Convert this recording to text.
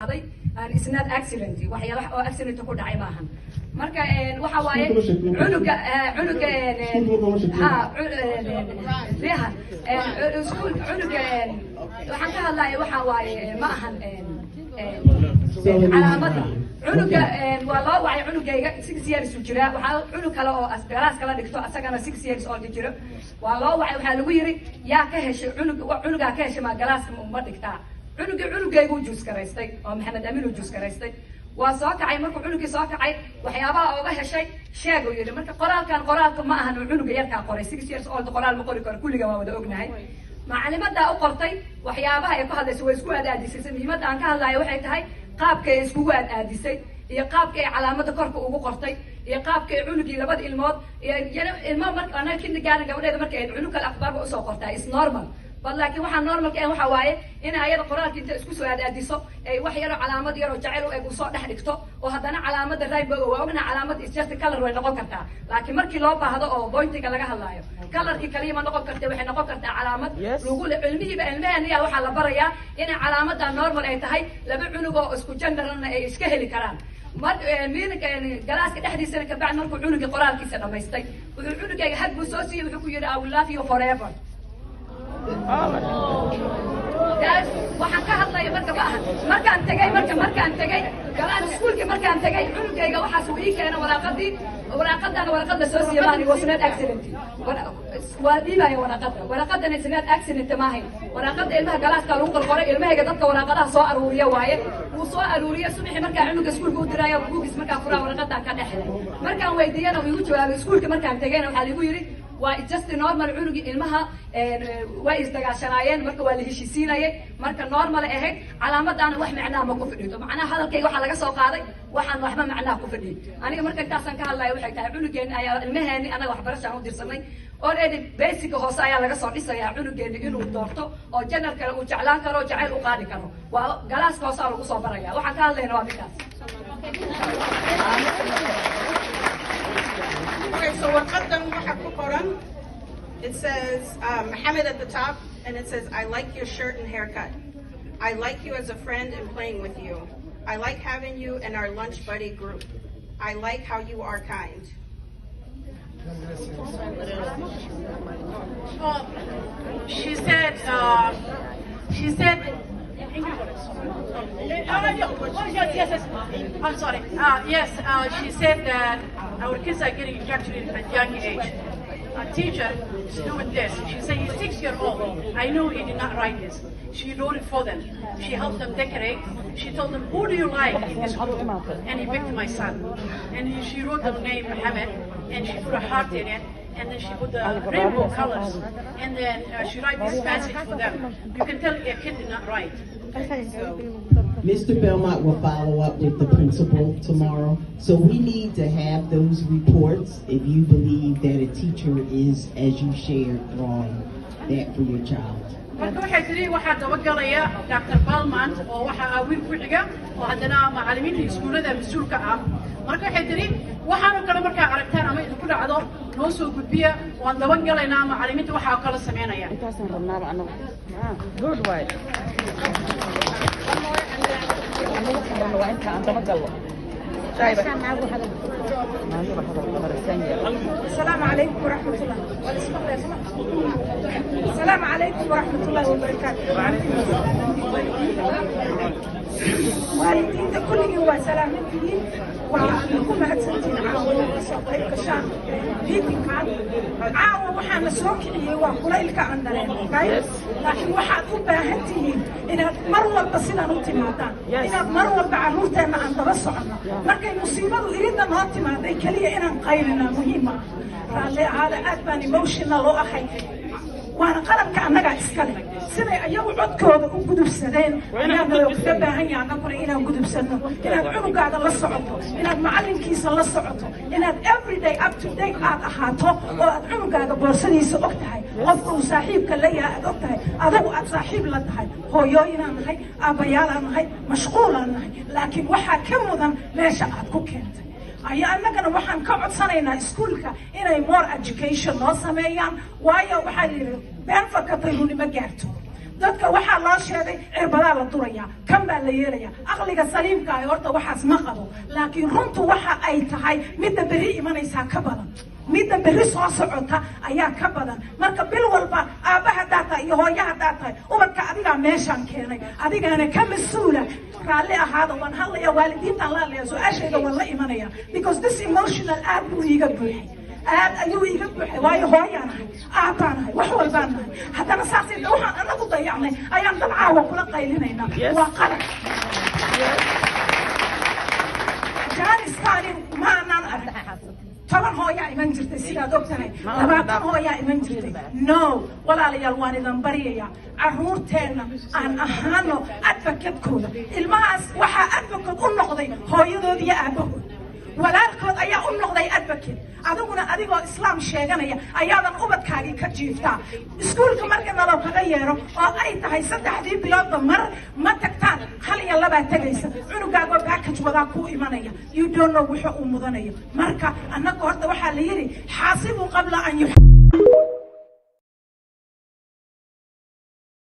Dhacday and it's not accident. Waxyaalaha oo accident ku dhacay maahan. Marka waxa waaye cunuga ha liha iskuul cunuga waxaan ka hadlaya waxa waaye ma ahan calaamada cunuga. Waa loo wacay cunugayga, 6 years uu jiraa. Waxaa cunug kale oo class kala dhigto, asagana 6 years old jiro. Waa loo wacay, waxaa lagu yiri, "Yaa ka heshay cunug? Cunugaa ka heshay maa classka ma dhigtaa?" Cunugii cunugaygu choose garaystay oo Maxamed Amin uu choose garaystay. Waa soo kacay. Markuu cunugii soo kacay, waxyaabaha ooga heshay sheeg uu yidhi. Marka qoraalkan qoraalka ma ahan uu cunuga yarkaa qoray. 6 years old qoraal ma qori karo, kulliga waa wada ognahay. Macalimadaa u qortay waxyaabaha ay ku hadlayso way isku aadaadisay. Muhiimadda aan ka hadlayo waxay tahay qaabka ay iskugu aadaadisay iyo qaabka ay calaamada korka ugu qortay iyo qaabka ay cunugii labada ilmood iyo ilmo. Marka anaga kindergarten gabadheeda marka ay cunug kale akhbaarba usoo qortaa is normal, but laakiin waxaa normalka ah waxa waaye in ayada qoraalka inta isku soo aadaadiso ay wax yaroo calaamad yaroo jacayl u eg usoo dhex dhigto oo haddana calaamada rainbow. Waa ognaha calaamad is just color way noqon kartaa, laakiin markii loo baahdo oo pointiga laga hadlaayo, colorkii kaliya ma noqon karta, waxay noqon kartaa calaamad lagu cilmihiiba. Ilmahaniya waxaa la barayaa inay calaamada normal ay tahay, laba cunug oo isku genderna ay iska heli karaan. Classka dhexdiisana kabacdi markuu cunugii qoraalkiisa dhamaystay, wuxuu cunugayga hug buu soo siiyey. Wuxuu ku yidhi, "I will love you forever." Waxaan ka hadlaya marka ma aha. Markaan tegay, marka markaan tegay class iskuulkii, markaan tegay cunugayga waxaas uu ii keena waraaqadii. Waraaqadana waraqad la soo siiyey maani, was not accident. Waa dhiibaya waraaqada. Waraaqadana is not accident maahayn. Waraaqada ilmaha classka lagu qorqoray. Ilmahayga dadka waraaqadaha soo aruuriya waaye, wuu soo aruuriye. Subaxii markaa cunuga iskuulka u diraayo, buugis markaa furaa, waraqadan ka dhexlay. Markaan weydiiyana uu igu jawaabay. Iskuulka markaan tegayna waxaa ligu yidhi waa just normal. Cunugii ilmaha way isdagaashanaayeen, marka waa la heshiisiinayay, marka normal ay ahayd. Calaamadaana wax macnaha ma ku fadhido. Macnaha hadalkayga waxaa laga soo qaaday waxaan waxba macnaha ku fadhiyin. Aniga marka intaasaan ka hadlaya waxay tahay cunugeeni ayaa ilmaheeni anaga waxbarashaan u dirsanay. Already basic hoose ayaa laga soo dhisayaa cunugeeni inuu doorto oo gender kale uu jeclaan karo, jacayl u qaadi karo. Waa classka hoosaa lagu soo baraya. Waxaan ka hadlayna waa midkaas. Okay, so warqadan waxa ku qoran, it says Mohammed at the top, and it says, "I like your shirt and haircut. I like you as a friend and playing with you. I like having you in our lunch buddy group. I like how you are kind." Oh, she said, in English. Oh, yes. I'm sorry. Yes, she said that our kids are getting indoctrinated at young age. A teacher is doing this. She said he's 6-year-old. I know he did not write this. She wrote it for them. She helped them decorate. She told them, "Who do you like in this group?" And he picked my son. And she wrote the name Mohammed, and she put a heart in it, and then she put the rainbow colors, and then she write this message for them. You can tell a kid did not write. So, Mr. Belmont will follow up with the principal tomorrow. So we need to have those reports if you believe that a teacher is, as you shared, drawing that for your child. Marka waxay tiri waxaa dabagalaya Dr. Belmont oo waxa ah wiil ku xiga oo haddana macallimiinta iskuullada mas-uulka ah. Marka waxay tiri waxaanoo kale markaa aragtaan ama idinku dhacdo, noo soo gudbiya, waan dabagalaynaa macallimiinta waxaa kala sameynaya. Intaasaan rabnaaba anagu. Good waay. Anagu waxaan rabna waa inta aan dabagallo. Maayo hadal qabarsan yahay. السلام عليكم ورحمة الله. السلام عليكم ورحمة الله وبركاته. Waalidiinta kulligii waa salaamantihiin, waa ku mahadsantihiin caawa ka soo qayb gashaan meetingkan. Caawa waxaana soo kiciyey waa kulaylka aan dareemay, right? Laakiin waxaad u baahan tihiin inaad mar walba sidan u timaadaan, inaad mar walba carruurteenna aan daba soconno. Markay musiibadu iridda noo timaaday keliya inaan qaylinaa muhiim ah. Raalli ahaada, aad baan emotional u ahay. Waana qaranka annagaa iska leh. Siday ayagu codkooda u gudubsadeen ayaa naloo kaga baahan yahay annaguna inaan gudubsanno. Inaad cunugaada la socoto, inaad macallinkiisa la socoto, inaad everyday up to date aad ahaato oo aad cunugaaga boorsadiisa og tahay, qofka uu saaxiibka la yahay aad og tahay, adigu aad saaxiib la tahay. Hooyooyinaan nahay, aabbayaalaan nahay, mashquulaan nahay, laakiin waxaa ka mudan meesha aad ku keentay ayaa. Annagana waxaan ka codsanaynaa iskuulka inay more education noo sameeyaan, waayo waxaa yidhi been fakatay runimo gaarto. Dadka waxaa loo sheegay cirbadaa la durayaa, kan baa la yeelayaa. Aqliga saliimka ah horta waxaas ma qabo, laakiin runtu waxa ay tahay midda berri imanaysaa ka badan, midda berri soo socota ayaa ka badan. Marka bil walba aabba haddaa tahay iyo hooyo haddaa tahay, ubadka adigaa meeshaan keenay, adigaana ka mas-uula. Raalli ahaada, waan hadlaya, waalidiintaan la hadlaya, su-aashayda waan la imanaya, because this emotional aad buu iiga buuxay, aad ayuu iiga buuxay, waayo hooyaan ahay, aabbaan ahay, wax walbaan nahay. Haddana saasay waxaan anagu dayacnay ayaan dad caawa kula qaylinaynaa. Waa qalad. Jaaniskaani ma anaan arag. 10 hooyaa iman jirtay, sidaad og tahay, 20 hooyaa iman jirtay. No, walaalayaal, waan idan baryayaa, carruurteenna aan ahaano advocate-kooda. Ilmahaas waxaa advocate u noqday hooyadood iyo aabbahood, walaalkood ayaa u noqday advocate. Adiguna adigoo Islaam sheeganaya ayaadan ubadkaagii ka jiiftaa. Iskuulka marka naloo kaga yeero oo ay tahay 3dii biloodba mar, ma tagtaan, hal iyo labaa tegaysa. Cunugaagoo package wadaa kuu imanaya, you don't know wuxuu uu mudanayo. Marka annaga horta waxaa la yidhi: xaasibuu qabla an.